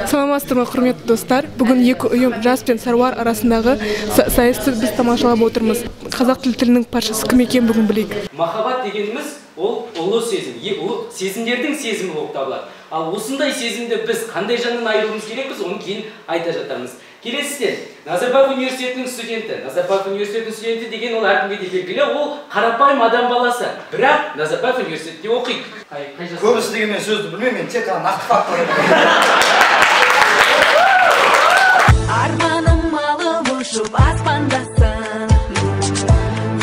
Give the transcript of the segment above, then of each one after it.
Саламатсыздар ма, құрметті достар. Бүгін екі ұйым Жас пен Саруар арасындағы сайысты біз тамашалап отырмыз. Қазақ тілінің патшасы кім екенін бүгін білейік. Махаббат дегеніміз ол ұлы сезім, ұлы сезімдердің сезімі болып табылады. Ал осындай сезімді біз қандай жаннан айыруымыз керекпіз, оны кейін айта жатармыз. Келесіден Назарбаев университетінің студенті. Назарбаев университетінің студенті деген ол әркімге де белгілі, ол қарапайым адам баласы. Бірақ Назарбаев университетінде оқиды. Көбісі деген мен сөзді білмеймін, мен тек қана нақты факт. Арманым алып ұшып аспандасын,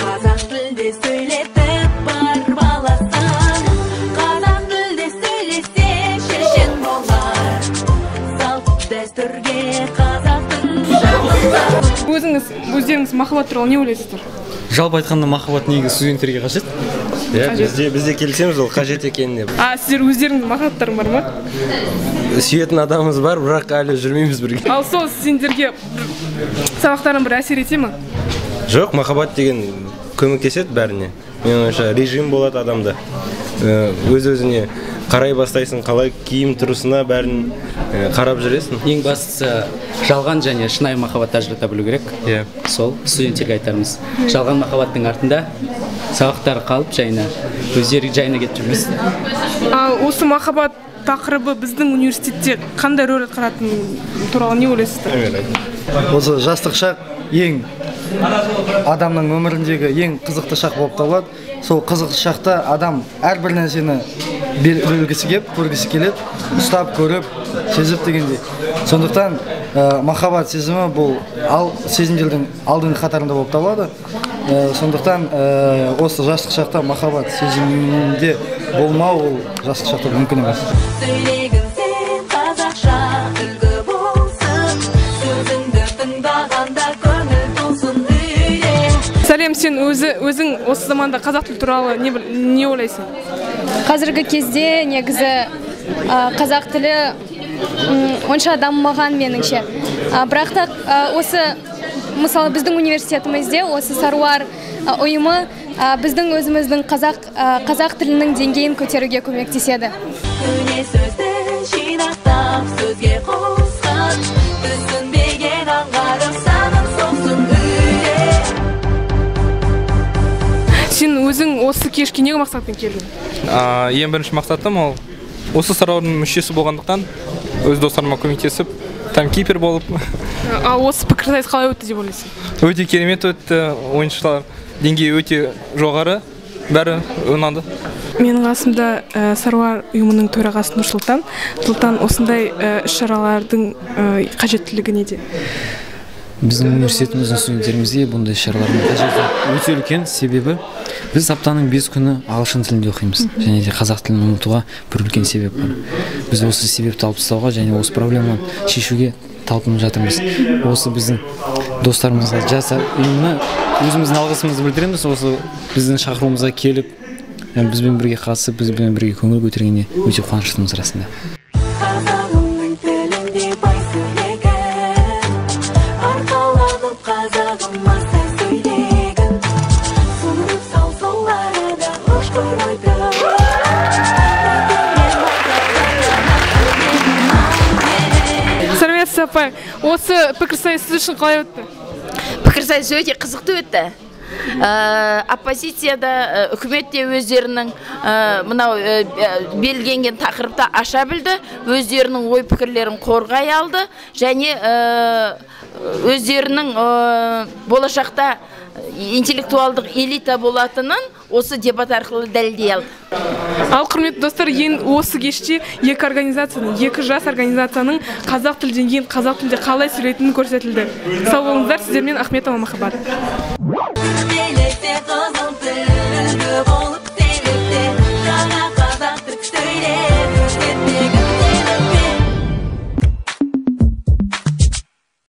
қазақ тілде сөйлетіп бар баласын, қазақ тілде сөйлесе шешен болар, салт дәстүрге қазақтың жақын. Өзіңіз, өздеріңіз махаббат туралы не ойлайсыздар? Жалпы айтқанда, махаббат негізі студенттерге қажет. Иә, бізде келісеміз ол қажет екеніне. А сіздер өздеріңіздің махаббаттарың бар ма? Сүйетін адамымыз бар, бірақ әлі жүрмейміз бірге. Ал сол сендерге сабақтарың бір әсер ете ме? Жоқ, махаббат деген көмектеседі бәріне. Менің ойымша, режим болады адамда. Өз-өзіне қарай бастайсың, қалай киім тұрысына бәрін қарап жүресің. Ең бастысы жалған және шынайы махаббатты ажырата білу керек. Иә. Сол студенттерге айтарымыз. Жалған махаббаттың артында сабақтары қалып жайына, өздері жайына кетіп жүрміз. Ал осы махаббат тақырыбы біздің университетте қандай рөл атқаратыны туралы не ойлайсыздар? Осы жастық шақ ең адамның өміріндегі ең қызықты шақ болып табылады. Сол қызықты шақта адам әрбір нәрсені білгісі келіп, көргісі келеді, ұстап, көріп, сезіп дегендей. Сондықтан махаббат сезімі бұл сезімдердің алдыңғы қатарында болып табылады. Сондықтан осы жастық шақта махаббат сезімінде болмау ол жастық шақта мүмкін емес. Сөйлегін сен қазақша үлгі болсын, сөзіңді тыңдағанда көңіл толсын үйде. Сәлем, сен өзің осы заманда қазақ тілі туралы не ойлайсың? Қазіргі кезде негізі қазақ тілі онша дамымаған меніңше. Бірақ та осы, мысалы, біздің университетімізде осы Саруар ұйымы біздің өзіміздің қазақ тілінің деңгейін көтеруге көмектеседі. Көне сөзді жинақтап сөзге қосқан, түсінбеген аңғарып санын соқсын үйде. Сен өзің осы кешке не мақсатпен келдің? Ең бірінші мақсатым ол осы Саруардың мүшесі болғандықтан өз достарыма көмектесіп, таймкипер болып. Ал осы пікірсайыс қалай өтті деп ойлайсың? Өте керемет өтті, ойыншылар деңгейі өте жоғары, бәрі ұнады. Менің қасымда Саруар ұйымының төрағасы Нұрсұлтан. Сұлтан, осындай іс-шаралардың қажеттілігі неде? Біздің университетіміздің студенттерімізге бұндай іс-шаралардың қажеті өте үлкен, себебі біз аптаның 5 күні ағылшын тілінде оқимыз және де қазақ тілін ұмытуға бір үлкен себеп бар. Біз осы себепті алып тастауға және осы проблеманы шешуге талпынып жатырмыз. Осы біздің достарымызға, жас ұйымына өзіміздің алғысымызды білдіреміз. Осы біздің шақыруымызға келіп, бізбен бірге қатысып, бізбен бірге көңіл көтергеніне өте қуаныштымыз расында. Қазағымның тілінде бай сөйлегін, арқаланып қазағыма сай сөйлегін, суырып сал сол арада ұшқыр ойды. Сәлеметсіз, апай. Осы пікірсайыс сіз үшін қалай өтті? Пікірсайыс өте қызықты өтті. Оппозицияда, үкімет те өздерінің мынау белгіленген тақырыпта аша білді, өздерінің ой пікірлерін қорғай алды және өздерінің болашақта интеллектуалдық элита болатынын осы дебат арқылы дәлелдей алды. Ал құрметті достар, ең осы кеште екі организацияның, екі жас организацияның қазақ тілі деңгейін, қазақ тілінде қалай сөйлейтінін көрсетілді. Сау болыңыздар, сіздермен Ахметова Махаббат.